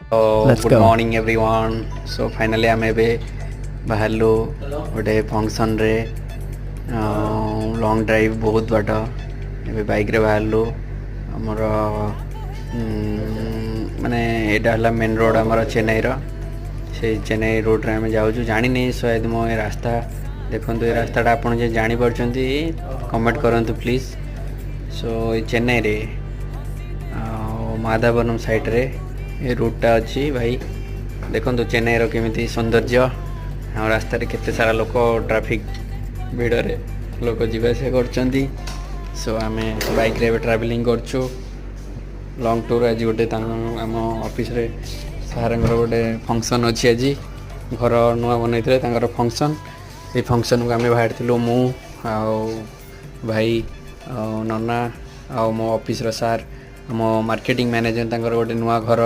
Let's Good go. morning, everyone. So finally ଆମେ ଏବେ ବାହାରିଲୁ ଗୋଟେ ଫଙ୍କସନ୍ରେ। ଲଙ୍ଗ୍ ଡ୍ରାଇଭ୍, ବହୁତ ବାଟ। ଏବେ ବାଇକ୍ରେ ବାହାରିଲୁ। ଆମର ମାନେ ଏଇଟା ହେଲା ମେନ୍ ରୋଡ଼ ଆମର ଚେନ୍ନାଇର। ସେଇ ଚେନ୍ନାଇ ରୋଡ଼ରେ ଆମେ ଯାଉଛୁ। ଜାଣିନି ସାୟଦ ମୁଁ ଏ ରାସ୍ତା। ଦେଖନ୍ତୁ, ଏ ରାସ୍ତାଟା ଆପଣ ଯଦି ଜାଣିପାରୁଛନ୍ତି, କମେଣ୍ଟ କରନ୍ତୁ ପ୍ଲିଜ୍। ସୋ ଏ ଚେନ୍ନାଇରେ ଆଉ ମାଧବନମ ସାଇଡ଼୍ରେ ଏ ରୁଟ୍ଟା ଅଛି ଭାଇ। ଦେଖନ୍ତୁ ଚେନ୍ନାଇର କେମିତି ସୌନ୍ଦର୍ଯ୍ୟ ଆଉ ରାସ୍ତାରେ କେତେ ସାରା ଲୋକ, ଟ୍ରାଫିକ୍ ଭିଡ଼ରେ ଲୋକ ଯିବା ଆସିବା କରୁଛନ୍ତି। ସୋ ଆମେ ବାଇକ୍ରେ ଏବେ ଟ୍ରାଭେଲିଂ କରୁଛୁ, ଲଙ୍ଗ୍ ଟୁର୍। ଆଜି ଗୋଟେ ତାଙ୍କ ଆମ ଅଫିସରେ ସାର୍ଙ୍କର ଗୋଟେ ଫଙ୍କସନ୍ ଅଛି ଆଜି। ଘର ନୂଆ ବନେଇଥିଲେ, ତାଙ୍କର ଫଙ୍କସନ୍। ସେଇ ଫଙ୍କସନ୍କୁ ଆମେ ବାହାରିଥିଲୁ, ମୁଁ ଆଉ ଭାଇ ଆଉ ନନା ଆଉ ମୋ ଅଫିସର ସାର୍, ଆମ ମାର୍କେଟିଂ ମ୍ୟାନେଜର। ତାଙ୍କର ଗୋଟେ ନୂଆ ଘର